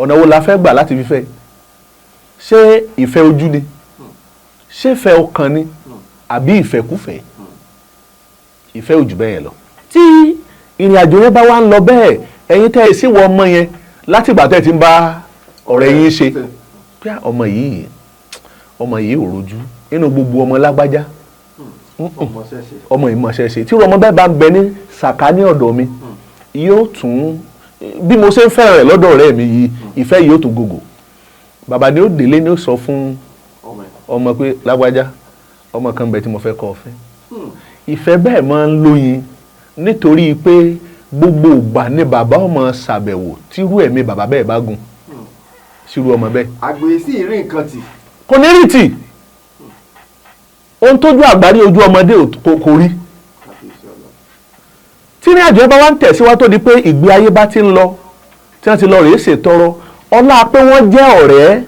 Ọ̀nà wo la fẹ́ gbà láti fi fẹ́? Ṣé ìfẹ́ ojú ni? Ṣé ìfẹ́ ọkàn ni? Àbí ìfẹ́kúfẹ̀ẹ́? Ìfẹ́ ojú bẹ́ẹ̀ lọ. Tí ìrìn àjò yẹn bá wá ń lọ bẹ́ẹ̀, ẹ̀yin tẹ́ ẹ sí wọ ọmọ yẹn látìgbà tẹ́ ẹ ti ń bá ọ̀rẹ́ yín ṣe pé ọmọ yìí ò rojú nínú gbogbo ọmọ lágbájá, ọmọ yìí mọṣẹ́ ṣe. Tí ọmọ bẹ́ẹ̀ bá ń bẹ ní sàkání ọ̀dọ̀ mi, yóò tún bí mo ṣe ń fẹ́ràn rẹ̀ lọ́dọ̀ ọ̀rẹ́ mi yìí, ìfẹ́ yìí ó tún gògò. Bàbá ni ó délé ni ó sọ fún ọmọ pé lágbájá, ọmọ kan bẹ tí mo fẹ́ kọ́ ọ fẹ́. Ìfẹ́ bẹ́ẹ̀ máa ń lóyin, nítorí pé gbogbo ìgbà ni bàbá ọmọ ṣàbẹ̀wò tírú ẹ̀mí bàbá bẹ́ẹ̀ bá gùn sírú ọmọ bẹ́ẹ̀. Àgbè sì rí nǹkan tì. Kò ní rí tì. Ohun tójú àgbárí ojú ọmọdé kò rí. Tí ní àjọ bá wá ń tẹ̀síwá tó di pé ìgbé ayé bá ti ń lọ, tí wọ́n ti lọ rèé ṣètọrọ ọlá pé wọ́n jẹ́ ọ̀rẹ́,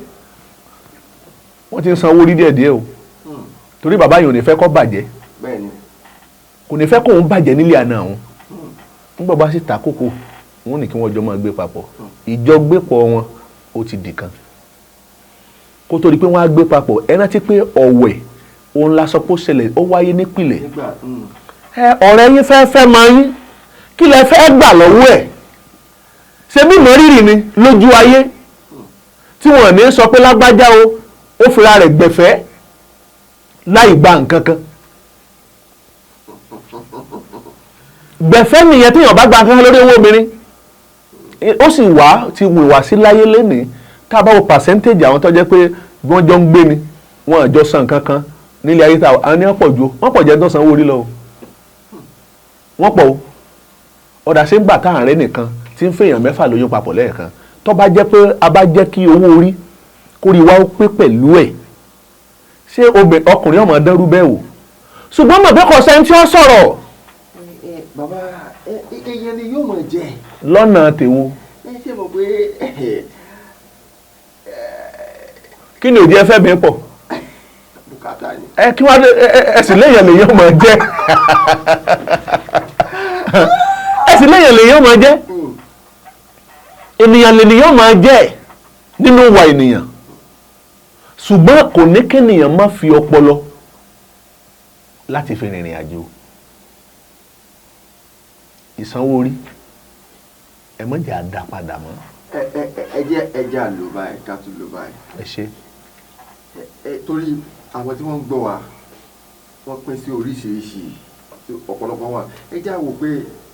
wọ́n ti ń sanwó orí díẹ̀díẹ̀ o, torí bàbá yìí ò ní fẹ́ kó bàjẹ́, kò ní fẹ́ kóun bàjẹ́ nílé àná òun. Nígbà bá sì ta kókó, wọn ní kí wọ́n jọ máa gbé papọ̀. Ìjọ gbépọ̀ wọn ó ti dì kan kó tó di pé wọ́n á gbé papọ̀. Ẹ rántí pé ọ̀wẹ̀ òun la sọ pé ó ṣẹlẹ̀, ó wáyé nípìnlẹ̀. Ọ̀rẹ́ yín fẹ́ fẹ́ máa yín, kí lẹ fẹ́ gbà lọ́wọ́ ẹ̀? Ṣé bí mọ́rírì ni lójú ayé tí wọ́n ní sọ pé lágbájá o, ó fira rẹ̀ gbẹ̀fẹ́ láì gba nǹkan kan? Gbẹ̀fẹ́ nìyẹn téèyàn bá gba nǹkan kan lórí owó obìnrin. Ó sì wá ti wìwà sí láyé lénìí. Tá a bá wo percentage àwọn tó jẹ́ pé wọ́n jọ ń gbé ni, wọ́n àjọ san nǹkan kan nílé ayé, tá a ní wọ́n pọ̀ ju, wọ́n pọ̀ jẹ́ tó sanwó orí lọ o, wọ́n pọ̀ o. Ọ̀dà ṣe ń gbà táà rẹ nìkan tí ń fèèyàn mẹ́fà lóyún papọ̀ lẹ́ẹ̀kan, tó bá jẹ́ pé a bá jẹ́ kí owó orí kó rí wa ó pé pẹ̀lú ẹ̀, ṣé ọkùnrin ọmọ dẹ́rú bẹ́ẹ̀ wò? Ṣùgbọ́n mọ̀ pé kò sẹ́ni tí ó sọ̀rọ̀. Bàbá, èèyàn ni yóò mọ̀ jẹ́. Lọ́nà tèwo? Ẹ ṣe mọ̀ pé kí ni òdi ẹ fẹ́ mi pọ̀? Bùkátà ni. Ẹ kí wọ́n ẹ sì léèyàn lèyàn mọ̀ jẹ́, ẹ sì léèyàn lèyàn mọ̀ jẹ́, ènìyàn lènìyàn máa jẹ́ nínú ìwà ènìyàn. Ṣùgbọ́n kò ní kéèyàn má fi ọpọlọ láti fi rìnrìn àjò. Ìsanwó orí, ẹ má jẹ́ àdá padà mọ́. Ẹ jẹ́ ẹ jẹ́ àlò báyìí, ká tún lò báyìí. Ẹ ṣe. Ẹ torí àwọn tí wọ́n ń gbọ́ wa, wọ́n pín sí oríṣiríṣi, ọ̀pọ̀lọpọ̀ wà. Ẹ jẹ́ àwò pé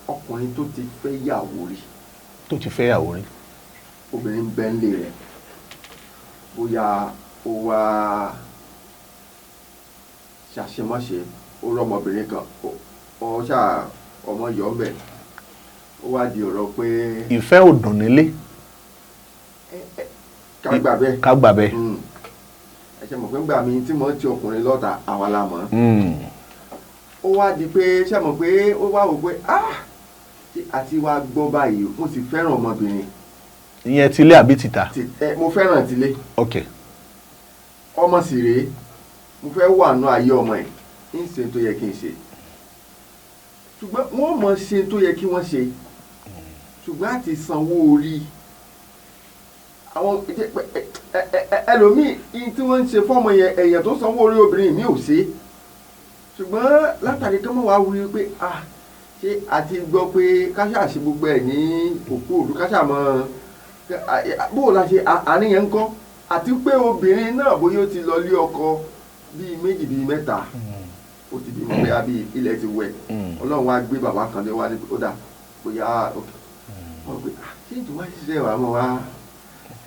ọkùnrin tó ti fẹ́ yàwó rí. Tó ti fẹ́ yàwó rí. Obìnrin bẹ́ ń lé rẹ̀, bóyá ó wá ṣàṣemáṣe, ó rọ́mọbìnrin kan, ó ṣà ọmọ yọ̀ ọ́ bẹ̀, ó wá di ọ̀rọ̀ pé. Ìfẹ́ ò dùn nílé. Ká gbà bẹ́ẹ̀. Ká gbà bẹ́ẹ̀. Ẹ ṣe mọ̀ pé ńgbà mi tí mo ti ọkùnrin lọ́ta, àwa la mọ̀. Ó wá di pé ṣe mọ̀ pé ó wá wò pé àti wá gbọ́ báyìí, mo sì fẹ́ràn ọmọbìnrin. Ìyẹn tilé àbí tìta? Mo fẹ́ràn tilé. Ok. Ọmọ sì rèé, mo fẹ́ wà nú ayé ọmọ ẹ̀, ń ṣe tó yẹ kí n ṣe. Ṣùgbọ́n wọ́n mọ̀ ṣe tó yẹ kí wọ́n ṣe. Ṣùgbọ́n àti sanwó orí. Àwọn ẹlòmíì tí wọ́n ń ṣe fọ́mọ yẹn, èèyàn tó sanwó orí obìnrin mi ò ṣe. Ṣùgbọ́n látàrí kí wọ́n wá wí pé ṣé a ti gbọ́ pé ká ṣáà ṣe gbogbo ẹ̀ ní òkú òru, ká ṣáà mọ̀ bó la ṣe àárín yẹn ń kọ́. Àti pé obìnrin náà bóyá ó ti lọ lé ọkọ bíi méjì bíi mẹ́ta, ó ti bímọ bóyá bíi ilẹ̀ ti wẹ̀. Ọlọ́run wá gbé bàbá kan lé wá ní ó dà bóyá wọ́n pé ṣé ìtura ṣiṣẹ́ wà mọ́ wa.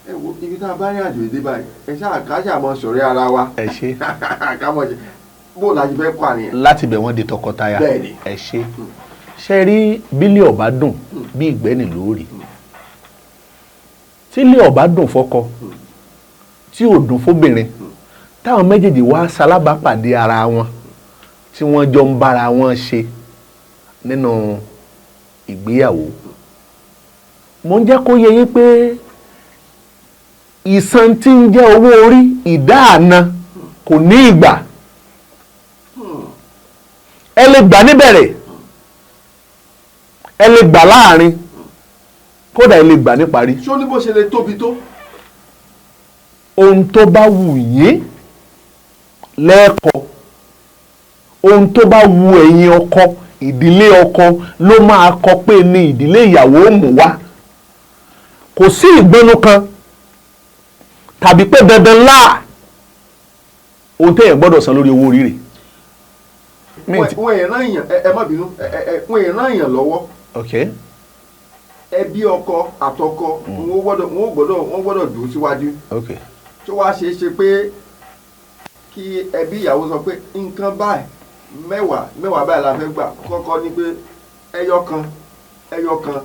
Ẹ wo ibi tá a bá rí àjò ìdí báyìí, ẹ ṣáà ká ṣáà mọ sọ̀rẹ́ ara wa. Ẹ ṣe. Ká mọ̀ ṣe bó la ṣe fẹ́ kọ́ àníyàn. Láti bẹ̀ wọ́n di tọkọtaya. Bẹ́ẹ̀ni. Ẹ ṣe. Ṣé rí bílẹ̀ ọ̀bá dùn bí ìgbẹ́ni lórí? Tílé ọ̀bá dùn fọ́kọ, tí ò dùn fóbìnrin, táwọn méjèèjì wá ṣalábàápàdé ara wọn tí wọ́n jọ ń bára wọn ṣe nínú ìgbéyàwó. Mo ń jẹ́ kó yé yín pé ìsan tí ń jẹ́ owó orí ìdá àna kò ní ìgbà. Ẹ lè gbà níbẹ̀rẹ̀, ẹ lè gbà láàrin, Kódà ẹ lè gbà níparí. Ṣó ní bó ṣe lè tóbi tó? Ohun tó bá wù yín lẹ́ẹ̀kọ́, ohun tó bá wù ẹ̀yin ọkọ, ìdílé ọkọ ló máa kọ pé ní ìdílé ìyàwó mú wá. Kò sí ìgbónú kan tàbí pé dandan láà ohun téèyàn gbọ́dọ̀ san lórí owó orí rẹ̀. Wọ́n yẹn rán èèyàn, ẹ má bínú, wọ́n yẹn rán èèyàn lọ́wọ́. Ẹbí ọkọ àtọkọ wọ́n gbọ́dọ̀ dùn síwájú. Tó wá ṣeé ṣe pé kí ẹbí ìyàwó sọ pé nǹkan báyìí mẹ́wàá báyìí la fẹ́ gbà, kọ́kọ́ ní pé ẹyọ kan ẹyọ kan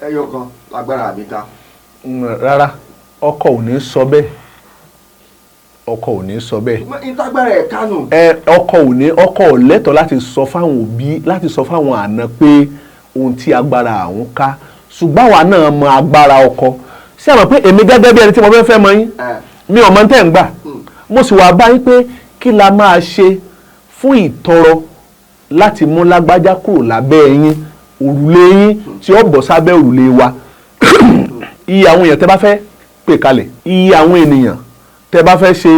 ẹyọ kan lágbára mi ká. Rárá, ọkọ ò ní sọ bẹ́ẹ̀, ọkọ ò ní sọ bẹ́ẹ̀. Ìtagbára ẹ̀ kánú. Ọkọ ò ní, ọkọ ò lẹ́tọ̀ọ́ láti sọ fáwọn òbí, láti sọ fáwọn àna pé ohun tí agbára àwọn ká, ṣùgbọ́n àwa náà mọ agbára ọkọ. Ṣé àmọ́ pé èmi gẹ́gẹ́ bí ẹni tí mo fẹ́ fẹ́ mọ yín, mi ò mọ tẹ́ ń gbà, mo sì wá bá yín pé kí la máa ṣe fún ìtọrọ láti mú lágbájá kúrò lábẹ́ yín, òrùlé yín tí ó bọ̀ sábẹ́ òrùlé wa. Iye àwọn èèyàn tẹ́ bá fẹ́ pè kalẹ̀, iye àwọn ènìyàn tẹ́ bá fẹ́ ṣe,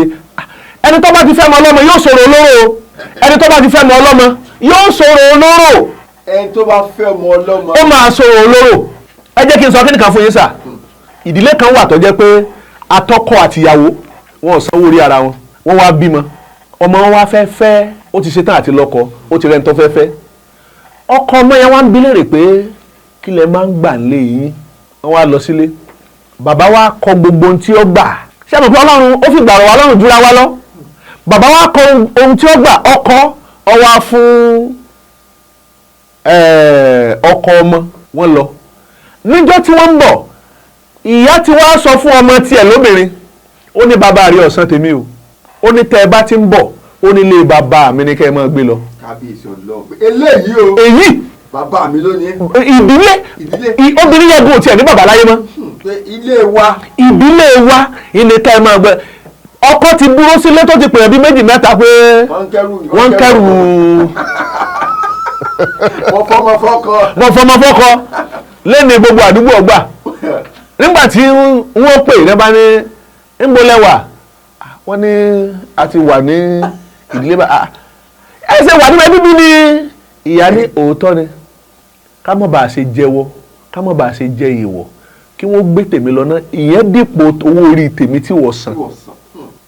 ẹni tó bá ti fẹ́ mọ ọlọ́mọ yóò sọ̀rọ̀ olóró. Ẹni tó bá ti fẹ́ mọ ọlọ́mọ yóò sọ̀rọ̀ olóró. Ẹni tó bá fẹ́ mọ ọlọ́mọ ó máa sọ̀rọ̀ olóró. Ẹ jẹ́ kí n sọ kíni kan fún yín sà. Ìdílé kan wà tó jẹ́ pé atọ́kọ àtìyàwó wọn ò sanwó orí ara wọn, wọ́n wá bímọ, ọmọ wọn wá fẹ́ fẹ́, ó ti ṣetán àti lọ́kọ, ó ti rẹ́ni tó fẹ́ fẹ́. Ọkọ ọmọ yẹn wá ń bi léèrè pé kí lẹ máa ń gbà lé yín. Wọ́n wá lọ sílé, bàbá wa kọ gbogbo ohun tí ó gbà. Ṣé àmọ̀ pé Ọlọ́run ó fi gbà rọ̀ wá lọ́rùn jura wa lọ. Bàbá wa kọ ohun tí ó gbà, ọkọ ó wá fún ọkọ ọmọ wọn lọ. Níjọ́ tí wọ́n ń bọ̀, ìyá tí wọ́n á sọ fún ọmọ tiẹ̀ lóbìnrin, ó ní bàbá rí ọ̀sán tèmi o, ó ní tẹ́ ẹ bá ti ń bọ̀, ó ní ilé bàbá mi ní kẹ́ ẹ máa gbé lọ. Kábíyèsí Ọlọ́run, eléyìí o, èyí bàbá mi lónìí. Ìdílé obìnrin yẹn gùn tiẹ̀ ní bàbá láyé mọ́. Ilé wa, ìdílé wa ilé tẹ́ ẹ máa gbé. Ọkọ ti dúró sílé tó ti pèyàn bí méjì mẹ́ta pé wọ́n ń kẹ́rù, wọ́n fọmọ fọ́kọ, wọ́n fọmọ fọ́kọ lẹ́ni gbogbo àdúgbò ọgbà. Nígbà tí wọ́n pè ní bá ní ń bo lẹ́wà, wọ́n ní a ti wà ní ìdílé bá ẹ ṣe wà níbẹ̀ bíbí ni. Ìyá ní òótọ́ ni, ká má bàa ṣe jẹ́wọ́, ká má bàa ṣe jẹ ìwọ̀, kí wọ́n gbé tèmi lọ ná, ìyẹn dípò owó orí tèmi tí wọ́n san.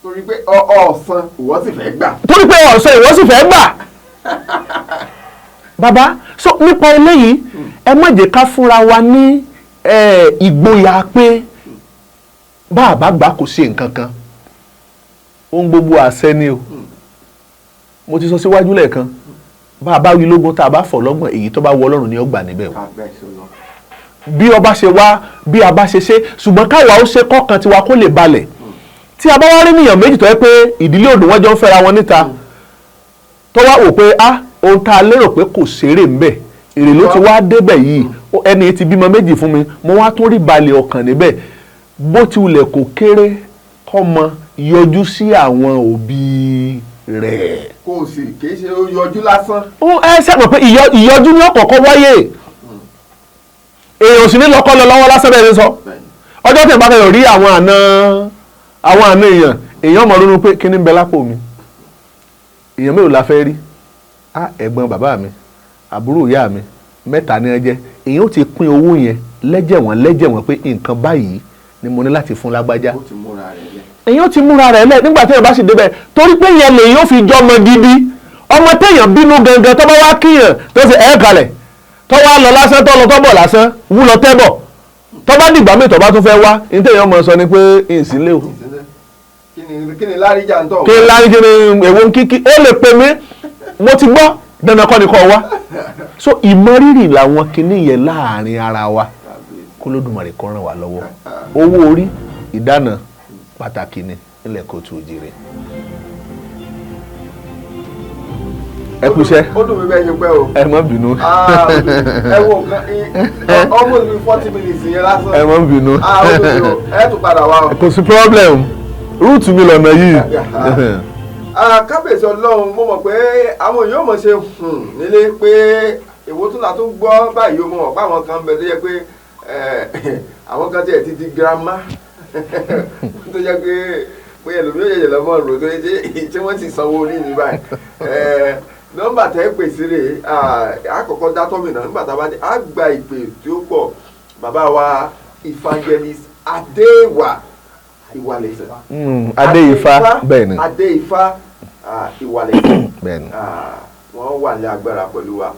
Torí pé ọ̀sán ìwọ sì fẹ́ gbà. Torí pé ọ̀sán ìwọ sì fẹ́ gbà. Bàbá, so nípa eléyìí ẹ má jẹ́ ká fúnra wa ní ìgboyà pé bá a bá gbà kò ṣe nǹkan kan. Ohun gbogbo àṣẹ ni o. Mo ti sọ síwájú lẹ́ẹ̀kan, bá a bá wí lógún tá a bá fọ̀ lọ́gbọ̀n, èyí tó bá wọ Ọlọ́run ni ó gbà níbẹ̀ o. Bí ọba ṣe wá, bí a bá ṣe ṣe, ṣùgbọ́n káwa ó ṣe kọ́kàn tiwa kó lè balẹ̀. Tí a bá wá rí nìyàn méjì tó yẹ pé ìdílé òdùn wọn jọ ń fẹ́ra wọn níta, tó wá wò pé ah ohun tá a lérò pé kò ṣeré ńbẹ̀, èrè ló ti wá débẹ̀ yìí, ẹni tí bímọ méjì fún mi, mo wá tún rí balẹ̀ ọkàn níbẹ̀. Bó ti wulẹ̀ kó kéré kọ́mọ yọjú sí àwọn òbí rẹ̀. Kò sì kì í ṣe yọjú lásán. Ó ẹ ṣàmọ̀ pé ìyọjú ní ọ̀kọ̀ọ̀kan wáyé. Èèyàn sì ní lọ́kọ́ lọ lọ́wọ́ lásán bẹ́ẹ̀ ni sọ. Ọjọ́ tí ìbá fẹ́ rí àwọn àna èèyàn, èèyàn mọ̀ ronú pé kí ni ń bẹ lápò mi. Èèyàn mélòó la fẹ́ rí? Á ẹ̀gbọ́n bàbá mi, àbúrò ìyá mi, mẹ́ta ni ẹ jẹ́. Èèyàn ó ti pín owó yẹn lẹ́jẹ̀wọ̀n lẹ́jẹ̀wọ̀n pé nǹkan báyìí ni mo ní láti fún lágbájá. Èyàn ti múra rẹ̀ lẹ̀ nígbà téèyàn bá sì débẹ̀, torí pé yẹn lèyàn ó fi jọmọ gidi. Ọmọ téèyàn bínú gangan tó bá wá kíyàn tó ṣe ẹ̀ kalẹ̀, tó wá lọ lásán, tó lọ tó bọ̀ lásán, wú lọ tẹ́bọ̀, tó bá dìgbà míì tó bá tún fẹ́ wá, ní téèyàn mọ̀ sọ ni pé ìsínlẹ̀ o. Kí ni láríjà ń tọ̀? Kí ni láríjà ni èwo ń kíkí? Ó lè pè mí, mo ti gbọ́, dandan kọ́ ni kọ́ wá. So ìmọrírì làwọn kinní yẹn láàrin ara wa, k'Olódùmarè kó ràn wá lọ́wọ́. Owó orí ìdáná pàtàkì ni nílẹ̀ kóòtù òjìrè. Ẹ kú iṣẹ́. Ó dùn mí bẹ́ẹ̀ ṣe pẹ́ o. Ẹ má bínú. Ẹ wo nǹkan almost bí 40 minutes yẹn lásán. Ẹ má bínú. Ó dùn mí o, ẹ tún padà wá o. Kò sí problem, rúùtù mi lọ́nà yìí. Kábíyèsí Ọlọ́run, mo mọ̀ pé àwọn èèyàn mọ̀ ṣe nílé pé èwo tún la tún gbọ́ báyìí o. Mo mọ̀ pé àwọn kan ń bẹ tó yẹ pé Àwọn kan tiẹ̀ ti di girama tó jẹ́ pé bóyá ẹlòmíràn yẹ̀yẹ̀ lọ́mọ rò tó yẹ ṣé wọ́n ti sanwó orí mi báyìí. Nọ́mbà tẹ́ pè sí rè àkọ́kọ́ dá tọ́mìnà nígbà tá a bá dé á gba ìpè tí ó pọ̀. Bàbá wa Evangelist Adéwà Ìwàlẹ̀sìn. Adéifá bẹ́ẹ̀ ni. Adéifá Ìwàlẹ̀sìn bẹ́ẹ̀ ni. Wọ́n wà ní agbára pẹ̀lú wa.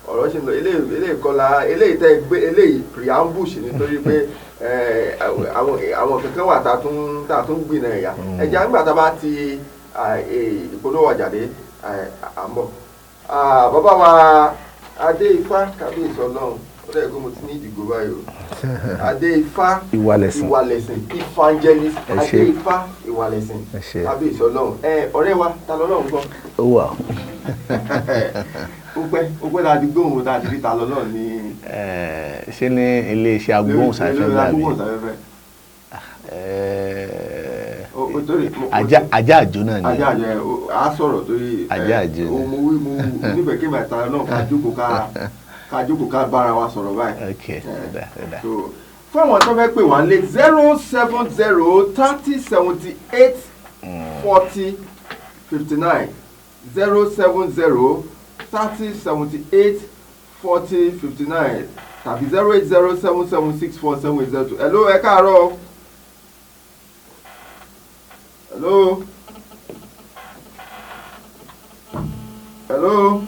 Ọ̀rọ̀ ṣe ń lọ eléyìí kọ́la eléyìí tẹ́ gbé eléyìí preambush nítorí pé àwọn kankan wà tá a tún gbìnà ẹ̀yà ẹ̀jẹ̀ nígbà tá a bá ti ìpolówó ọjà dé à ń bọ̀. Bàbá wa Adéifá kábíyèsí Ọlọ́run ó dẹ̀ kó mo ti ní ìdìgbò báyìí o. Adéifá Ìwàlẹ̀sìn Ìwàlẹ̀sìn Evangelist Adéifá Ìwàlẹ̀sìn kábíyèsí Ọlọ́run. Ọ̀rẹ́ wa ta lọ́lọ́run gbọ́. Ó wà. Ó pẹ́ láti gbóhùn tá a ti fi ta lọ́lọ́run ní. Ṣé ní iléeṣẹ́ agbóhùnsáfẹ́fẹ́ àbí? Ajá àjò náà ni. Ajá àjò ẹ á sọ̀rọ̀ torí ajá àjò ni. Mo wí mo níbẹ̀ kí màá ta náà ká jókòó ká bára wa sọ̀rọ̀ báyìí. Ok, ọ̀dà ọ̀dà. Fún àwọn tó fẹ́ pè wá lé 070 30 78 40 59 070 30 78 40 59 tàbí 080 77 64 7802. Hello, ẹ káàárọ̀. Hello. Hello.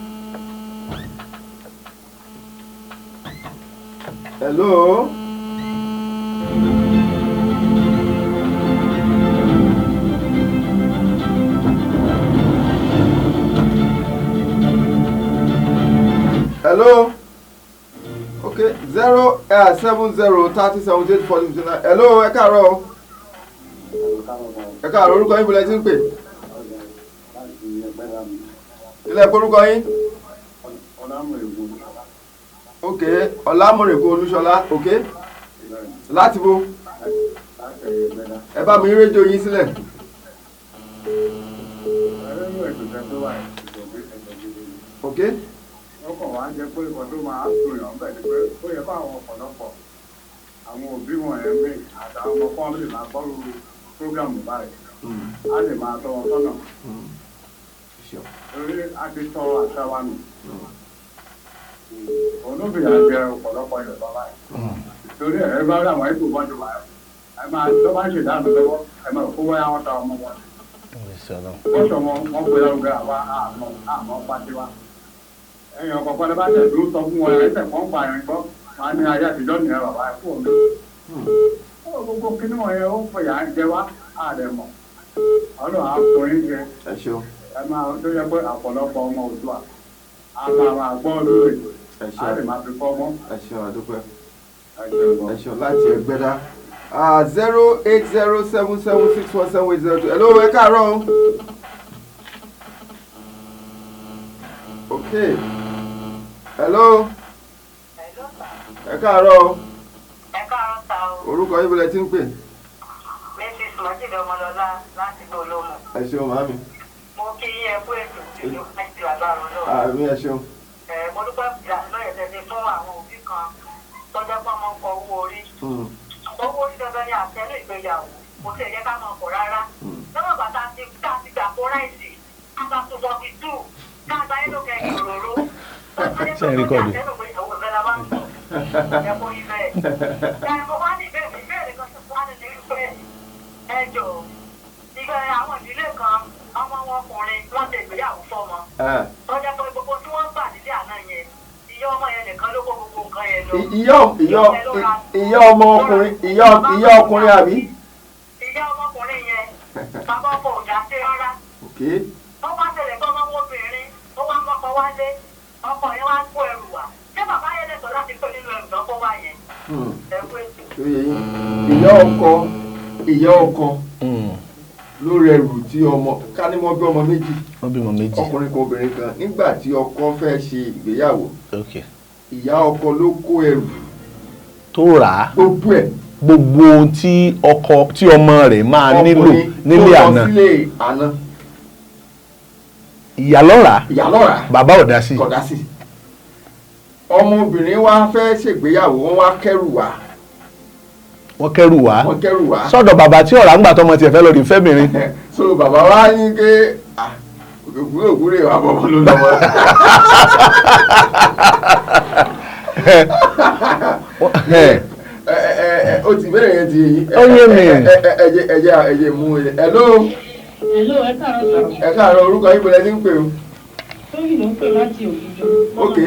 Hello. Hello. Okay, 070 30 78 40 59. Hello, ẹ káàárọ̀. Ẹ káàárọ̀, orúkọ yín bọ̀lẹ́ tí ń pè. Ilé orúkọ yín. Ok, Ọlámọ̀rẹ̀kọ́ Olúṣọlá, ok. Láti bo. Ẹ bá mi rédíò yín sílẹ̀. Ok. Ó kàn wá jẹ́ pé nǹkan tó máa dùn yàn bẹ́ẹ̀ ni pé ó yẹ káwọn ọ̀pọ̀lọpọ̀ àwọn òbí wọn ẹ̀ mí àtàwọn ọmọ fọ́n lè máa gbọ́rú prógámù báyìí á lè máa tọ́ wọn sọ́nà. Torí a ti tọ́ àṣà wa nù. Òun ló fìyà jẹ ọ̀pọ̀lọpọ̀ Yorùbá báyìí. Torí ẹ̀ bá rí àwọn ipò bọ́jú wa ẹ máa tó bá ń ṣèdánù lọ́wọ́ ẹ máa kó wáyà wọn ta ọmọ wọn. Ó sọ wọn wọn pe lárugẹ àwa àmọ́ àmọ́ pàṣẹ wa. Ẹ̀yin ọ̀kọ̀ọ̀kan ló bá tẹ̀ ló sọ fún wọn ẹ̀ tẹ̀ wọ́n pa ẹ̀rín gbọ́ wọn á ní ayé àtijọ́ nìyẹn bàbá ẹ̀ kú omi. Ó gbogbo kíní wọn yẹn ó fìyà ń jẹ wá àdẹ̀mọ̀. Ọlọ́run á fún yín jẹ. Ẹ máa tó yẹ pé ọ̀pọ̀lọpọ̀ ọmọ Oòduà a máa máa gbọ́ lórí a lè máa fi kọ́ mọ́. Ẹ ṣeun àdúpẹ́. Ẹ ṣeun láti Ẹgbẹ́dá. 080 77 61 7802. Hello, ẹ káàárọ̀. Ok. Hello. Ẹ káàárọ̀. Ẹ káàárọ̀ sá o. Orúkọ yín bọ̀lẹ́ tí ń pè. Mrs. Majid Ọmọlọ́lá láti Gbólómù. Ẹ ṣeun màámi. Mo kí yín ẹ kú ètò ìlú ẹ̀sìn agbára Ọlọ́run. Àmín, ẹ ṣeun. Mo dúpẹ́ ìdánilọ́yẹ̀ tẹ̀sí fún àwọn òbí kan tọ́jọ́ pé wọ́n ń kọ owó orí. Owó orí dandan ni àtẹnu ìgbéyàwó kò sí ẹ̀jẹ̀ ká máa kọ̀ rárá. Lọ́wọ́ bàtà ti ká ti gbà kó ráìsì, ká gba 242, ká gba ẹlòkẹ́ ìròró. Ṣé ẹ rékọ́dù? Ìgbà àwọn ìdílé kan, ọmọ wọn ọkùnrin wọ́n ṣe ìgbéyàwó fọ́mọ. Tọ́jà pé gbogbo tí wọ́n gbà nílé àná yẹn, ìyá ọmọ yẹn nìkan ló kó gbogbo nǹkan yẹn lọ. Ìyá ọmọ ọkùnrin, ìyá ọkùnrin àbí? Ìyá ọmọkùnrin yẹn, bàbá ọkọ ò dá sí rárá. Ó wá ṣẹlẹ̀ pé ọmọ obìnrin, ó wá mọ́kọ wálé, ọkọ yẹn wá kó ẹrù wá. Ṣé bàbá yẹn lẹ́tọ̀ọ́ láti pé nínú ẹrù náà kó wá yẹn? Ẹ kú ètò. Ìyá ọkọ ló rẹrù tí ọmọ ká ní wọ́n bí ọmọ méjì, ọkùnrin kan obìnrin kan. Nígbà tí ọkọ fẹ́ ṣe ìgbéyàwó, ìyá ọkọ ló kó ẹrù tó rà á, gbogbo ẹ̀, gbogbo ohun tí ọkọ tí ọmọ rẹ̀ máa nílò nílé àná, ìyá ló rà á, bàbá ò dá sí. Kò dá sí. Ọmọbìnrin wa fẹ́ ṣègbéyàwó, wọ́n wá kẹ́rù wá. Wọ́n kẹ́rù wá? Wọ́n kẹ́rù wá. Sọ́dọ̀ bàbá tí ọ̀rá ń gbà tọmọ tiẹ̀ fẹ́ lọ rí fẹ́mìrin. So bàbá wa ní pé òkúrò òkúrè wà bọ̀bọ̀ ló lọ́wọ́. O ti bẹ̀rẹ̀ yẹn ti yín. Ó yé mi. Ẹ jẹ́ ẹ jẹ́ mú ẹ. Hello. Hello, ẹ káàárọ̀ sọ̀rọ̀. Ẹ káàárọ̀, orúkọ yín, bọ̀lẹ́ ní ń pè o. Tóyìn ló ń pè láti Ògìjọ. Ok,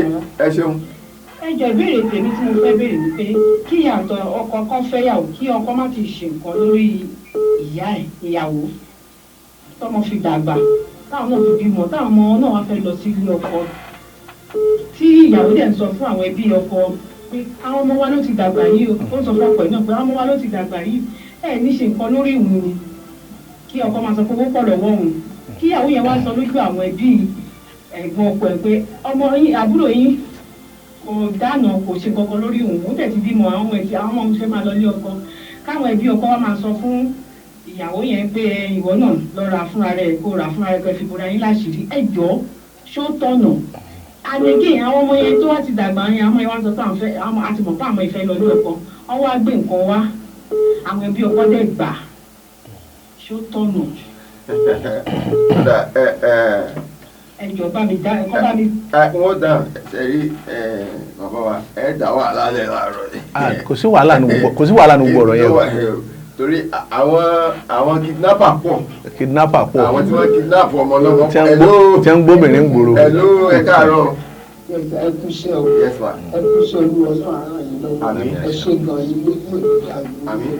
ẹ ṣeun. Ẹ jọ̀ọ́, ìbéèrè tèmi tí mo fẹ́ béèrè ni pé kí ìyàtọ̀ ọkọ kan fẹ́yàwó, kí ọkọ má ti ṣe nǹkan lórí ìyá ẹ̀, ìyàwó, tọmọ fi dàgbà, táwọn náà fi bímọ, táwọn ọmọ náà wá fẹ́ lọ sí ilé ọkọ, tí ìyàwó dẹ̀ ń sọ fún àwọn ẹbí ọkọ pé àwọn ọmọ wa ló ti dàgbà yìí o, ó ń sọ fún ọkọ ẹ̀ náà pé àwọn ọmọ wa ló ti dàgbà yìí, ẹ̀ ní ṣe nǹkan lórí ìwọ̀n ni, kí ọkọ máa sọ pé owó pọ̀ lọ́wọ́ òun, kí ìyàwó yẹn wá sọ lójú àwọn ẹbí ẹ̀gbọ́n ọkọ ẹ̀ pé ọmọ yín, àbúrò yín kò dáná, kò ṣe kankan lórí òun, ó tẹ̀ ti bímọ, àwọn ọmọ ẹ̀ tí àwọn ọmọ òun fẹ́ máa lọ ilé ọkọ, káwọn ẹbí ọkọ wa máa sọ fún ìyàwó yẹn pé ìwọ náà lọ ra fúnra rẹ, kó ra fúnra rẹ, kó fi bora yín láṣìírí. Ẹ jọ̀ọ́, ṣó tọ̀nà? Àdègé àwọn ọmọ yẹn tó wá ti dàgbà yẹn, àwọn ọmọ yẹn wá sọ pé àwọn fẹ́, àwọn àti mọ̀ pé àwọn ìfẹ́ lọ ilé ọkọ, wọ́n wá gbé nǹkan wá, àwọn ẹbí ọkọ dẹ̀ gbà, ṣó tọ̀nà? Ẹ jọ̀ọ́, bá mi dá ẹ̀kọ́ bá mi. Wọ́n dá ṣe rí bàbá wa, ẹ dá wàhálà lẹ̀ láàárọ̀ yìí. Kò sí wàhálà nù, kò sí wàhálà nù gbọ̀rọ̀ yẹn o. Torí àwọn kidnapper pọ̀. Kidnapper pọ̀. Àwọn tí wọ́n kidnap ọmọ ọlọ́mọ. Tí wọ́n ń gbóbìnrin gbòòrò. Hello, ẹ káàárọ̀. Ẹ kú iṣẹ́ o. Yes ma. Ẹ kú iṣẹ́ olúwa, Ọlọ́run àárọ̀ yìí lọ́wọ́. Àmín. Ẹ ṣe gan yín lójú òkè àgbò. Àmín.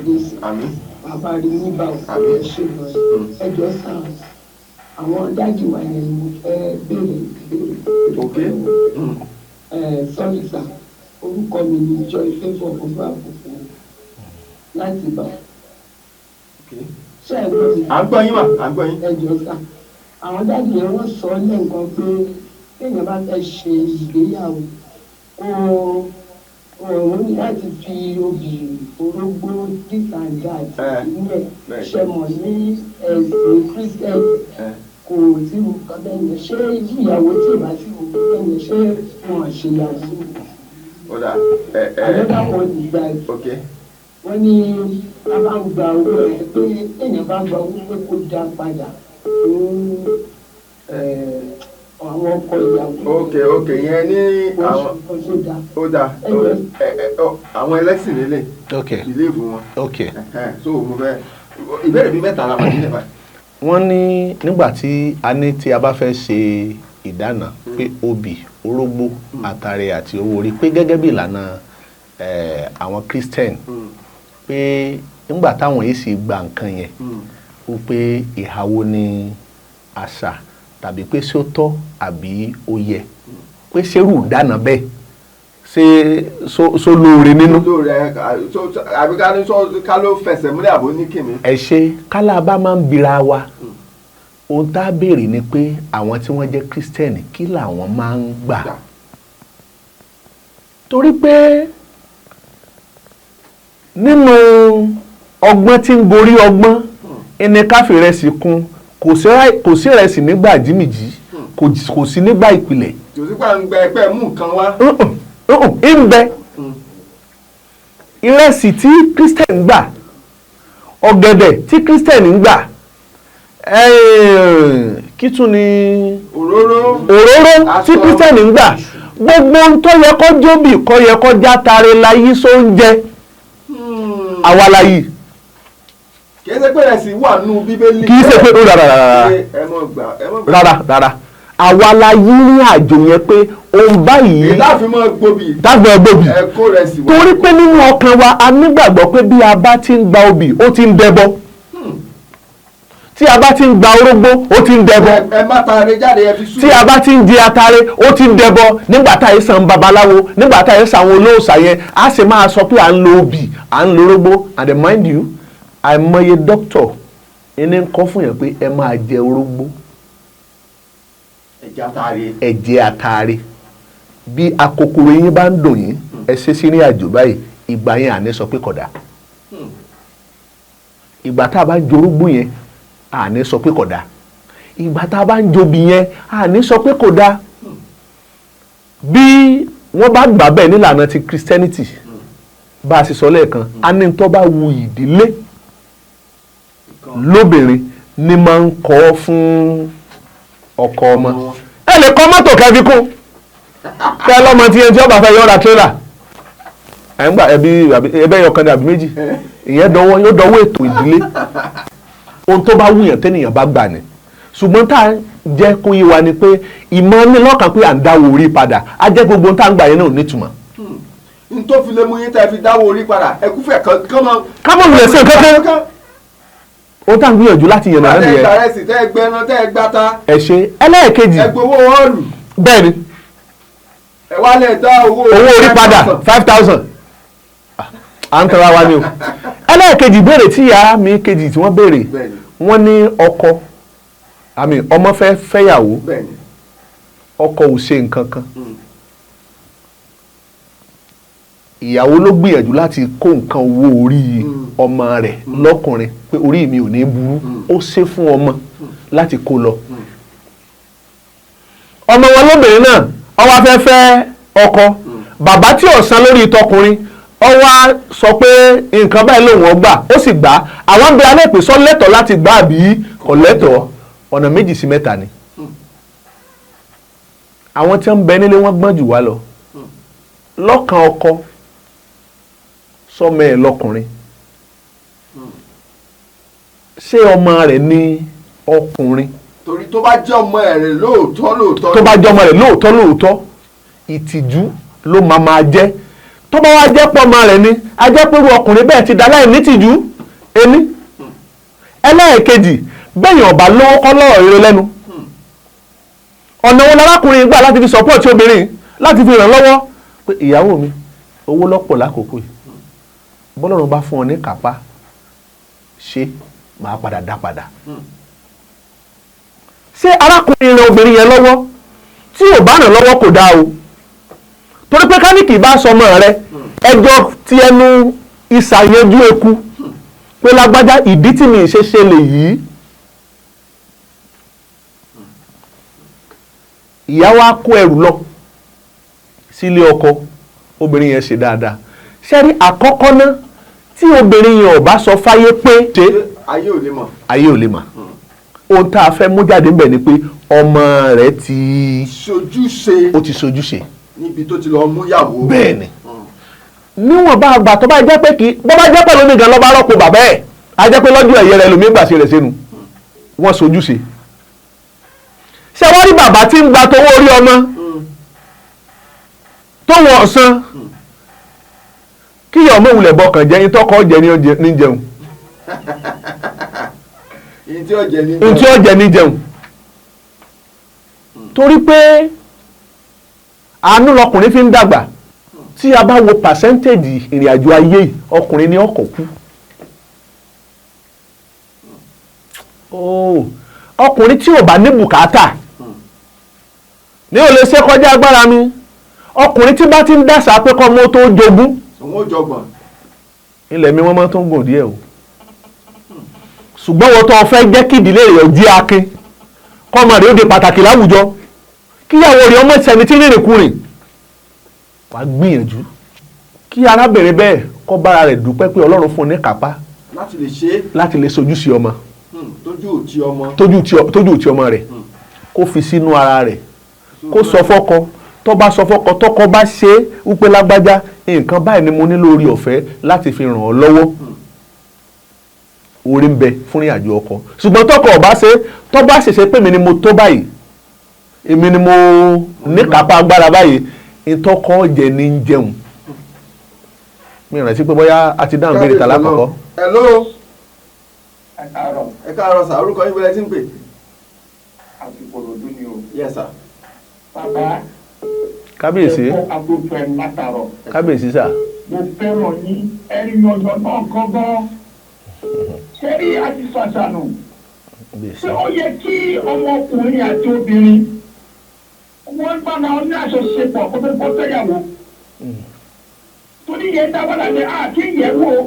Àmín. Bàbá rí yín bá òkú. Àmín. Ẹ ṣe gan yín. Ẹ jọ sá, àwọn daddy wa yẹn ni mo fẹ́ béèrè ìbéèrè. Ok. Ẹ sorry sir, orúkọ mi ni Joy Favour Olúwàbùkún láti bá. Ṣé ẹ gbọ́ mi? À ń gbọ́ yín mà, à ń gbọ́ yín. Ẹ jọ sá, àwọn daddy yẹn, wọ́n sọ lẹ́ǹkan pé téèyàn bá fẹ́ ṣe ìgbéyàwó, kó òun ní láti fi obì, orógbó, this and that sílẹ̀. Ṣe mọ̀ ní ẹ̀sìn Christian kò sí nǹkan bẹ́ẹ̀ yẹn? Ṣé ìyàwó tí ò bá sí nǹkan bẹ́ẹ̀ yẹn, ṣé wọn ṣèyàwó? Ó dà ẹ ẹ. Another one is that wọ́n ní a bá ń gba owó ẹ pé èèyàn bá gba owó pé kó dá padà fún àwọn ọkọ ìyàwó. Ok, yẹn ní àwọn ó dá. Ó dà àwọn ẹlẹ́sìn nílé. Believe wọn. So mo fẹ́ ìbéèrè bíi mẹ́ta la wà nílẹ̀ báyìí. Wọ́n ní nígbà tí a ní tí a bá fẹ́ ṣe ìdáná pé obì, orógbó, àtàrẹ àti owó orí, pé gẹ́gẹ́ bí ìlànà àwọn Christian, pé nígbà táwọn yìí sì gba nǹkan yẹn, ó pé ìhàwó ní àṣà tàbí pé ṣé ó tọ́ àbí ó yẹ pé ṣerú ìdáná bẹ́ẹ̀ ṣé ṣó lóore nínú. Lóore àbí ká ní sọ ká ló fẹsẹ̀ múlẹ̀ àbó ní kìnnì. Ẹ ṣe kálá bá máa ń bira wa, ohun tá a béèrè ni pé àwọn tí wọ́n jẹ́ Christian, kí làwọn máa ń gbà? Torí pé nínú ọgbọ́n tí ń gorí ọgbọ́n ẹni káfíìrẹsì kún, kò sí ìrẹsì nígbà jímìjí, kò sí nígbà ìpìlẹ̀. Kò sí pàǹgbà ẹgbẹ́ mú nǹkan wá. Ń bẹ ìrẹsì tí Christian gbà, ọ̀gẹ̀dẹ̀ tí Christian ń gbà, kí tún ni òróró. Òróró tí Christian ń gbà, gbogbo ohun tó yẹ kó jóbì, kó yẹ kó játare la yí sóúnjẹ, àwa la yí. Kì í ṣe pé ẹ̀sìn wà nù Bíbélì. Kì í ṣe pé rárá rárá rárá rárá, àwa la yí ní àjò yẹn pé ohun báyìí. Ìdáàfin mọ́ gbòbì. Dáàfin gbòbì. Ẹ̀kọ́ rẹ̀ sì wà. Torí pé nínú ọkàn wa, a nígbàgbọ́ pé bí a bá ti ń gba obì, ó ti ń dẹbọ, tí a bá ti ń gba orógbó, ó ti ń dẹbọ. Ẹ má taare jáde, ẹ fi sú. Tí a bá ti ń di atare, ó ti ń dẹbọ. Nígbà tá yìí san babaláwo, nígbà tá yìí san àwọn olóòṣà yẹn, a sì máa sọ pé à ń lo obì, à ń lo orógbó. And mind you, àìmọye dókítọ̀ ẹni ń kọ́ fún yẹn pé ẹ máa jẹ orógbó, ẹ jẹ atare. Ẹ jẹ atare. Bí akokoro yín bá ń dùn yín, ẹ ṣe sí ní àjò báyìí. Ìgbà yẹn àní sọ pé kódà, ìgbà tá a bá ń jorógbó yẹn, àní sọ pé kódà, ìgbà tá a bá ń jobi yẹn, àní sọ pé kódà. Bí wọ́n bá gbà bẹ́ẹ̀ nílànà ti Christianity, bá a ṣe sọ lẹ́ẹ̀kan, a ní tó bá wu ìdílé lóbìnrin ni máa ń kọ́ fún ọkọ ọmọ. Ẹ lè kọ́ mọ́tò kẹfí kún kẹ́ lọ́mọ tí ẹni tí ọba fẹ́ yọ̀ọ́ra tírélà ẹ̀ ń gbà ẹbí ẹbẹ́ yọkan ní àbí méjì, ìyẹn dọwọ́ yóò dọwọ́ ètò ìdílé. Ohun tó bá wùyàn tẹ́nìyàn bá gbà ni. Ṣùgbọ́n tá a jẹ́ kó yé wa ni pé ìmọ̀ ní lọ́kàn pé à ń dáwọ́ orí padà, á jẹ́ gbogbo tá à ń gbà yẹn náà nítumọ̀. N tó fi lè mú yín tá ẹ fi dáwọ́ orí padà, ẹkúfẹ̀ kan mọ́. Ká mọ̀ wulẹ̀ sí nǹkan kan. Ohun tá à ń gbìyànjú láti yànnà náà nìyẹn. Tẹ́ ẹ gbàrẹ́sì, tẹ́ ẹ gbẹran, tẹ́ ẹ gbata. Ẹ ṣe ẹlẹ́ẹ̀kejì. Ẹ gbowó ọ̀lù. Bẹ́ẹ̀ ni. Ẹ wá lẹ̀ dá owó orí padà 5,000. À ń tara wa ni o. Ẹlẹ́ẹ̀kejì béèrè tí ìyá mi kejì tí wọ́n béèrè, wọ́n ní ọkọ àmì ọmọ fẹ́ fẹ́yàwó, ọkọ ò ṣe nǹkan kan, ìyàwó ló gbìyànjú láti kó nǹkan owó orí ọmọ rẹ̀ lọ́kùnrin pé orí mi ò ní burú, ó ṣe fún ọmọ láti kó lọ. Ọmọ wọn lóbìnrin náà ó wá fẹ́ fẹ́ ọkọ, bàbá tí ò san lórí tọkùnrin ó wá sọ pé nǹkan báyìí lòun ó gbà, ó sì gbà. Àwọn bí alẹ́ pè sọ lẹ́tọ̀ọ́ láti gbà àbí kò lẹ́tọ̀ọ́, ọ̀nà 2 sí 3 ni. Àwọn tí ń bẹ nílé wọn gbọ́n jù wá lọ. Lọ́kàn ọkọ sọmọ ẹ̀ lọ́kùnrin, ṣé ọmọ rẹ̀ ní ọkùnrin? Torí tó bá jẹ́ ọmọ rẹ̀ lóòótọ́ lóòótọ́, tó bá jẹ́ ọmọ rẹ̀ lóòótọ́ lóòótọ́, ìtìjú ló máa máa jẹ́. Tó bá wá jẹ́ pọ̀ ọmọ rẹ̀ ni, a jẹ́ pé irú ọkùnrin bẹ́ẹ̀ ti dá láì nítìjú. Ení ẹlẹ́ẹ̀kejì, bẹ́yìn ọ̀bà lówó kọ́ lọ́rọ̀ rere lẹ́nu. Ọ̀nà wo lárákùnrin gbà láti fi sọ́pọ̀tì obìnrin, láti fi ràn lọ́wọ́ pé ìyàwó mi owó lọ́pọ̀ lákòókò yìí, bọ́lọ́run bá fún ọ ní kápá ṣe máa padà dá padà. Ṣé arákùnrin ran obìnrin yẹn lọ́wọ́? Tí ò bá ràn lọ́wọ́ kò dáa o, torí pé káníkì bá sọmọ rẹ ẹjọ́ ti ẹnu ìsàyẹjú eku pé lágbájá ìdí tí mi ṣe ṣe lè yìí. Ìyá wa kó ẹrù lọ sílé ọkọ, obìnrin yẹn ṣe dáadáa. Ṣẹ́rí àkọ́kọ́ náà tí obìnrin yẹn ò bá sọ fáyé pé ṣe ayé ò lè mọ̀, ayé ò lè mọ̀. Ohun tá a fẹ́ mú jáde ńbẹ̀ ni pé ọmọ rẹ̀ ti sojúṣe, ó ti sojúṣe níbi tó ti lọ mú yàwó. Bẹ́ẹ̀ ni, níwọ̀n bá àgbà tó bá jẹ́ pé kí bó bá jẹ́ pẹ̀lú mi gan lọ́ba rọ́pò bàbá ẹ̀, á jẹ́ pé lọ́jọ́ ẹ̀yẹ rẹ̀ lómi gbàṣẹ rẹ̀ sínú, wọ́n sojúṣe. Ṣé wọ́n rí bàbá tí ń gba tówó orí ọmọ tó wọ̀ ọ̀sán kí ìyá ọmọ òwúlẹ̀ bọkàn jẹ́ ìtọ́kọ̀ jẹ ní jẹun, ntí ó jẹ ní jẹun, torí pé àánú lọkùnrin fi ń dàgbà. Tí a bá wo pàṣẹ́ntéèjì ìrìn àjò ayé, ọkùnrin ní ọkọ̀ kú. Ọkùnrin tí ò bá ní bùkátà ní ò lè ṣe kọjá agbára mi. Ọkùnrin tí bá ti ń dàsà pé kọ́ mọ́ tó jogún, ilẹ̀ mi wọ́n máa tó ń gùn díẹ̀ o. Ṣùgbọ́n wọ́n tó fẹ́ jẹ́ kí ìdílé rẹ̀ jí akin, kọ́mọ rẹ̀ ó di pàtàkì láwùjọ, kíyàwó rẹ̀ ọmọ ìṣẹ́ni tí rìnrìn kùnrin, wàá gbìyànjú kí arábìnrin bẹ́ẹ̀ kó bára rẹ̀ dúpẹ́ pé Ọlọ́run fún un ní kápá láti lè ṣe, láti lè sojúṣe ọmọ, tójú tójú ti ọmọ rẹ̀, kó fi sínú ara rẹ̀, kó sọ fọ́kọ. Tó bá sọ fọ́kọ, tọkọ bá ṣe é wípé lágbájá nǹkan báyìí ni mo nílò orí ọ̀fẹ́ láti fi ràn ọ́ lọ́wọ́, orí ń bẹ fún ìrìn àjò ọkọ. Ṣùgbọ́n tọkọ ọba ṣe, tó bá ṣẹ̀ṣẹ̀ pé mi ni mo tó báyìí, èmi ni mo níkápá agbára báyìí, ìtọ́kọ jẹ ní jẹun. Mi rántí pé bóyá a ti dáhùn béèrè tàlá kọ̀kọ́. Hello. Ẹ káàárọ̀ sà, orúkọ yín bẹ̀rẹ̀ tí ń pè. Àti Ìkòròdú ni o. Yes sir. Bàbá. Kábíyèsí. Ẹ kọ́ agbófin ẹnu látàárọ̀. Kábíyèsí sà. Mo fẹ́ràn yín, ẹ̀yin ọ̀yọ́ náà gángan. Ṣé rí àti sàṣànù? Ṣé ó yẹ kí ọmọkùnrin àti obìnrin wọ́n bá náà ní àṣọṣepọ̀ kó tó kó fẹ́yàwó? Torí yẹn dá wàhálà ní àti ìyẹ̀wò.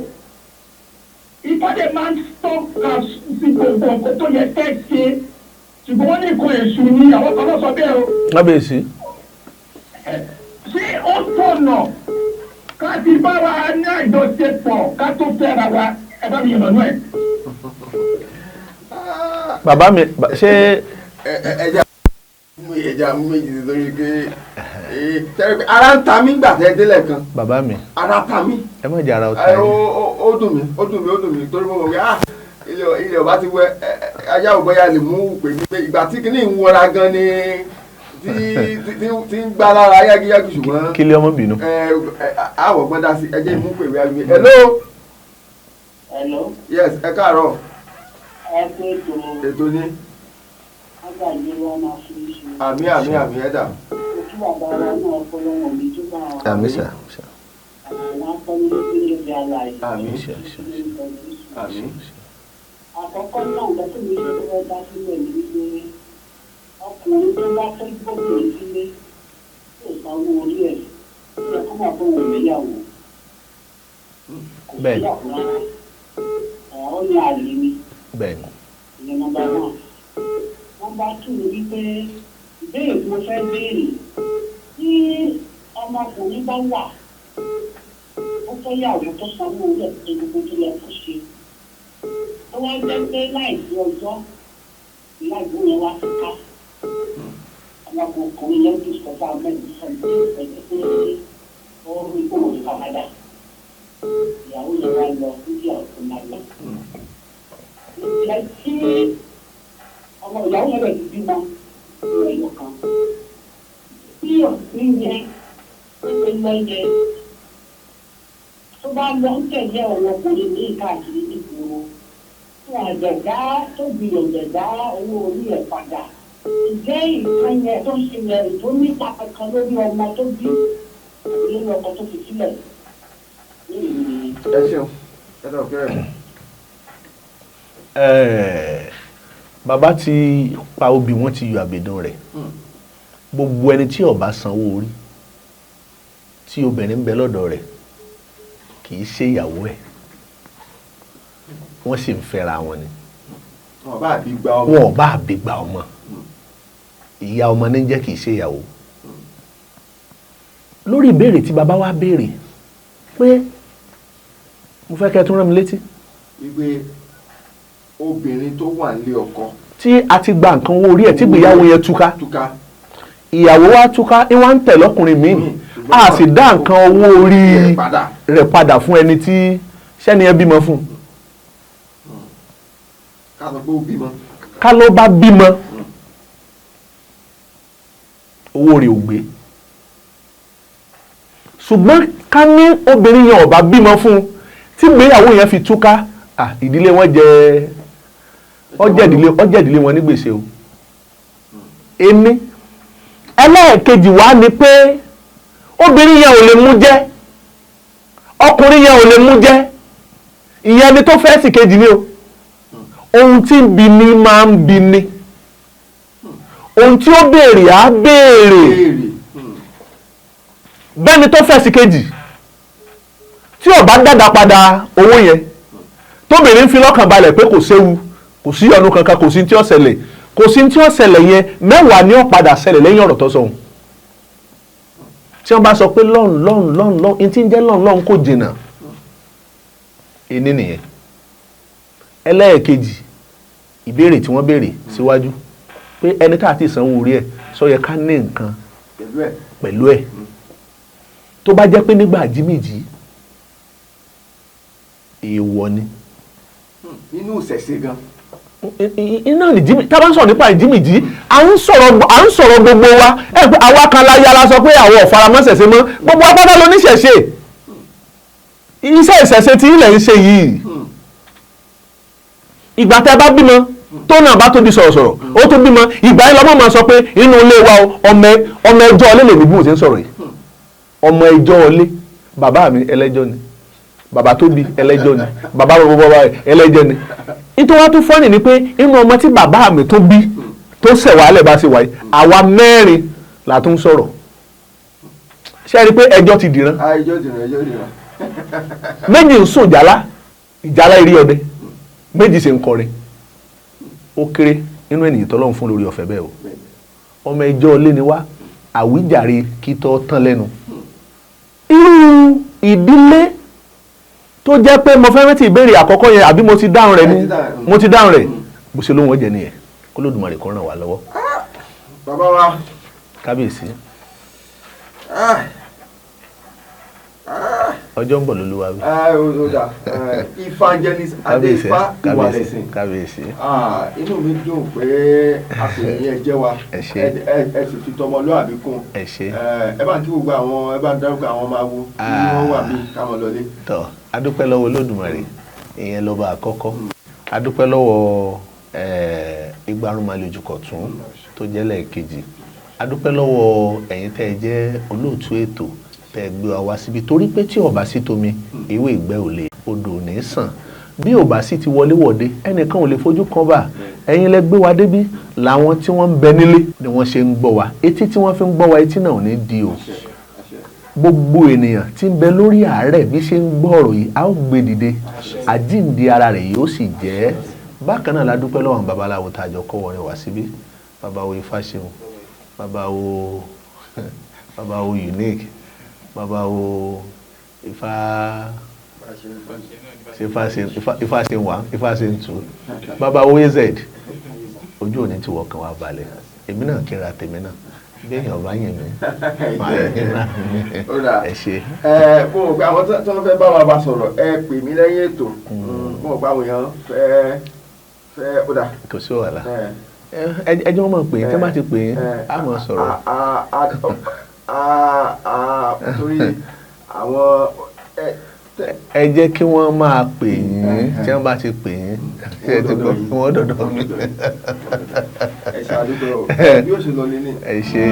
Ìpàdé máa ń tọ́ka sí gbogbo nǹkan tó yẹ fẹ́ ṣe. Ṣùgbọ́n wọ́n ní nǹkan èṣù ni àwọn kan náà sọ bẹ́ẹ̀ o. Kábíyèsí. Ṣé ó tọ̀nà ká ti bá wa ní àjọṣepọ̀ ká tó fẹ́ra wa? Ẹ bá mi yànnà ẹ̀. Bàbá mi, ṣé. Ẹja mú ẹja mú méjì nítorí pé ara ń ta mí gbà tẹ́ délẹ̀ kan. Bàbá mi. Ara ta mí. Ẹ má jẹ́ ara ọ̀tá yìí. Ó dùn mí, ó dùn mí, ó dùn mí, torí mo mọ̀ pé ilẹ̀ ọba ti wẹ ajá ò bọ́yá lè mú pè mí pé ìgbà tí kìíní ń wọra gan ni tí ń gbá lára yágíyágí, ṣùgbọ́n. Kí lé ọmọ bínú. Àwọ̀ gbọ́n dá sí, ẹ jẹ́ mú pè mí ayé. Hello. Hello. Yes, ẹ káàárọ̀. Ẹ kú ètò. Ètò ni. Agbàgbé wa máa fi ṣe. Àmì àmì àmì ẹ̀dà. Ojú bàbá wa náà ọpọlọwọ mi tó bá wa. Àmì sà. Àwọn akọni ló gbé lóde ara yìí. Àmì. Àmì. Àkọ́kọ́ náà, nǹkan tó mi ṣe fẹ́ dá sílẹ̀ ní wípé ọkùnrin tó bá fẹ́ gbọ́dọ̀ sílé tó sanwó orí ẹ̀, ó yẹ kó máa bọ̀ wọ̀ níyàwó. Kò síyàwó rárá. Ó ní àlè ni. Bẹ́ẹ̀ni. Ìyẹn number one. Number two ni wípé ìbéèrè tí mo fẹ́ béèrè, tí ọmọkùnrin bá wà, ó fẹ́ yàwó tó sanwó orí ẹ̀ tó gbogbo tó yẹ kó ṣe, tó wá jẹ́ pé láìsí ọjọ́ ìyàwó yẹn wá sí ká, ọmọkùnrin yẹn ti sọ fún abẹ́rẹ́ sọ pé pé ó rí kó wọ́n padà, ìyàwó yẹn wá lọ níbi ọ̀tún máa lọ. Ìjẹ́ tí ọmọ ìyàwó yẹn lè ti bímọ ní ẹ̀yọ̀ kan, bí òfin yẹn pépé lọ́yẹ tó bá lọ ń tẹ̀lé ọmọkùnrin ní káàkiri nígboro, tó àjẹ̀dá tó gbìyànjẹ̀ dá owó orí ẹ̀ padà, ǹjẹ́ nǹkan yẹn tó ń ṣe yẹn tó nípa kankan lórí ọmọ tó bí àbí lórí ọkọ tó fi sílẹ̀ ní ìlú yìí? Ẹ ṣeun, ẹ dọ̀ kẹrẹ. Bàbá ti pa obì, wọ́n ti yọ àbẹ̀dùn rẹ̀. Gbogbo ẹni tí ó bá sanwó orí tí obìnrin ń bẹ lọ́dọ̀ rẹ̀, kì í ṣe ìyàwó ẹ̀, wọ́n sì ń fẹ́ra wọn ni. Wọn bá bí gba ọmọ. Wọn bá bí gba ọmọ, ìyá ọmọ ní jẹ́, kì í ṣe ìyàwó. Lórí ìbéèrè tí bàbá wa béèrè pé, mo fẹ́ kẹ́ ẹ tún rán mi létí. Wípé obìnrin tó wà nílé ọkọ tí a ti gba nǹkan owó orí ẹ̀, tí ìgbéyàwó yẹn túká, túká, ìyàwó wa túká, ní wọ́n ń tẹ̀ lọ́kùnrin míì, a sì dá nǹkan owó orí rẹ̀ padà fún ẹni tí sẹ́ni ẹ bímọ fún. Ká sọ pé ó bímọ. Ká ló bá bímọ, owó rẹ̀ ò gbé. Ṣùgbọ́n ká ní obìnrin yẹn ò bá bímọ fún un tí ìgbéyàwó yẹn fi túká, ìdílé wọn jẹ ọjẹ́ ìdílé wọn ní gbèsè o. Èmi ẹlẹ́ẹ̀kejì wá ni pé obìnrin yẹn ò lè mú jẹ, ọkùnrin yẹn ò lè mú jẹ, ìyẹn ni tó fẹ́ sì kejì ni o. Ohun tí ń bi ni máa ń bi ni, ohun tí ó béèrè á béèrè. Bẹ́ẹ̀ni tó fẹ́ sì kejì tí ó bá dàda padà owó yẹn, tóbìnrin fi lọ́kàn balẹ̀ pé kò séwu, kò sí ọ̀nù kankan, kò sí tí ó ṣẹlẹ̀, kò sí tí ó ṣẹlẹ̀ yẹn, mẹ́wàá ni ó padà ṣẹlẹ̀ lẹ́yìn ọ̀rọ̀ tó sọ òun. Tí wọ́n bá sọ pé lọ́n lọ́n lọ́n lọ́n, ní tí ń jẹ́ lọ́n lọ́n kò jìnnà ẹni nìyẹn. Ẹlẹ́ẹ̀kejì, ìbéèrè tí wọ́n béèrè síwájú pé ẹni tá a ti sanwó orí ẹ̀, sọ yẹ ká ní nǹkan pẹ̀lú ẹ̀, tó bá jẹ́ pé nígbà jímìjì, èèwọ̀ ni. Nínú ìṣẹ̀ṣe gan. Iná ní jímì tá a bá ń sọ̀rọ̀ nípa ìjímìjí, à ń sọ̀rọ̀ gbogbo wa ẹ pé àwa kan la yára sọ pé àwọn ò faramọ́ ṣẹ̀ṣe mọ́. Gbogbo apáta ló níṣẹ̀ṣe, iṣẹ́ ìṣẹ̀ṣe tí ilẹ̀ ń ṣe yìí. Ìgbà tẹ́ bá bímọ tó náà bá tó di sọ̀rọ̀sọ̀rọ̀, ó tó bímọ, ìgbà yẹn lọ́mọ máa sọ pé inú ilé wa, ọmọ ẹjọ́ ọlé lèmi bí mo ṣe ń sọ̀rọ̀ yìí, ọmọ ẹjọ́ ọlé. Bàbá mi ẹlẹ́jọ́ ni, bàbá tó bí ẹlẹ́jọ́ ni, bàbá bàbá ẹlẹ́jọ́ ni. Nítorí wọ́n tún fọ́nì ni pé inú ọmọ tí bàbá mi tó bí tó ṣẹ̀wálẹ̀ bá ṣe wáyé, àwa mẹ́rin là tún sọ̀rọ̀. Ṣé ẹ rí i pé ẹjọ́ ti dìran? Ẹjọ́ dìran, ẹjọ́ dìran. Méjì ń sùn ìjálá, ìjálá eré ọdẹ, méjì ṣe ń kọrin. Ó kéré nínú ènìyàn tọ́lọ́run fún lórí ọ̀fẹ́ bẹ́ẹ̀ o. Ọmọ ẹjọ́ ilé ni wá, àwíjàre kí tọ́ tán lẹ́nu. Irú ìdílé tó jẹ́ pé mo fẹ́ rántí ìbéèrè àkọ́kọ́ yẹn, àbí mo ti dáhùn rẹ̀ ni? Mo ti dáhùn rẹ̀. Bó ṣe lóhùn ọ̀jẹ̀ nìyẹn. K'Olódùmarè kó ràn wá lọ́wọ́. Bàbá wa. Kábíyèsí. Ọjọ́ ń bọ̀ lólúwa wí. Evangelist Adéifá Ìwàlẹ̀sìn. Kábíyèsí. Inú mi dùn pé àpèyìn ẹ jẹ́ wa, ẹ sì fi tọmọlúàbí kún. Ẹ ṣé. Ẹ bá ń kí gbogbo àwọn, ẹ bá ń dárúkọ àwọn máa wo kí wọ́n wà mí káwọn lọlé. Tọ́, adúpẹ́ lọ́wọ́ Olódùmarè, ìyẹn lọ́ba àkọ́kọ́. Adúpẹ́ lọ́wọ́ Igbarúnmalẹ̀-Ojúkọ̀tún tó jẹ́ lẹ́ẹ̀kejì. Adúpẹ́ lọ́wọ́ ẹ̀yin tẹ́ ẹ jẹ́ olóòtú ètò tẹ́ ẹ gbé wa wá síbi, torí pé tí ó bá sí tomi, ewé ìgbẹ́ ò lè, odò ò ní sàn. Bí ò bá sì ti wọlé wọ̀de, ẹnìkan ò lè fojú kan bá. Ẹ̀yin lẹ gbé wa débí, làwọn tí wọ́n ń bẹ nílé ni wọ́n ṣe ń gbọ́ wa. Etí tí wọ́n fi ń gbọ́ wa, etí náà ò ní di o. Gbogbo ènìyàn tí ń bẹ lórí àárẹ̀ bí ṣe ń gbọ́ ọ̀rọ̀ yìí, a ó gbé dìde, àjíǹde ara rẹ̀ yóò sì jẹ́. Bákan náà la dúpẹ́ lọ́wọ́ àwọn babaláwo tá a jọ kọ́ wọrin wá síbí. Babawo Ifáṣeun, babawo Unique, babawo Ifá Ifáṣeun 1, Ifáṣeun 2, babawo AZ. Ojú òní ti wọ̀ kan wá balẹ̀. Èmi náà kíra tèmi náà. Bí èèyàn bá yìn mí, màá yìn náà mi. Ẹ ṣé. Mo rò pé àwọn tí wọ́n fẹ́ bá wa bá sọ̀rọ̀, ẹ pè mí lẹ́yìn ètò. Mo rò pé àwọn èèyàn fẹ́ ó dà. Kò sí wàhálà. Ẹ jẹ́ wọ́n mọ̀ pé tí wọ́n bá ti pè é, á mọ̀ sọ̀rọ̀. Torí àwọn. Ẹ jẹ́ kí wọ́n máa pè yín, tí wọ́n bá ti pè yín, ẹ ti gbọ́ kí wọ́n dọ̀dọ̀ mi. Ẹ ṣe àdúgbò bí ó ṣe lọ nílé. Ẹ ṣé.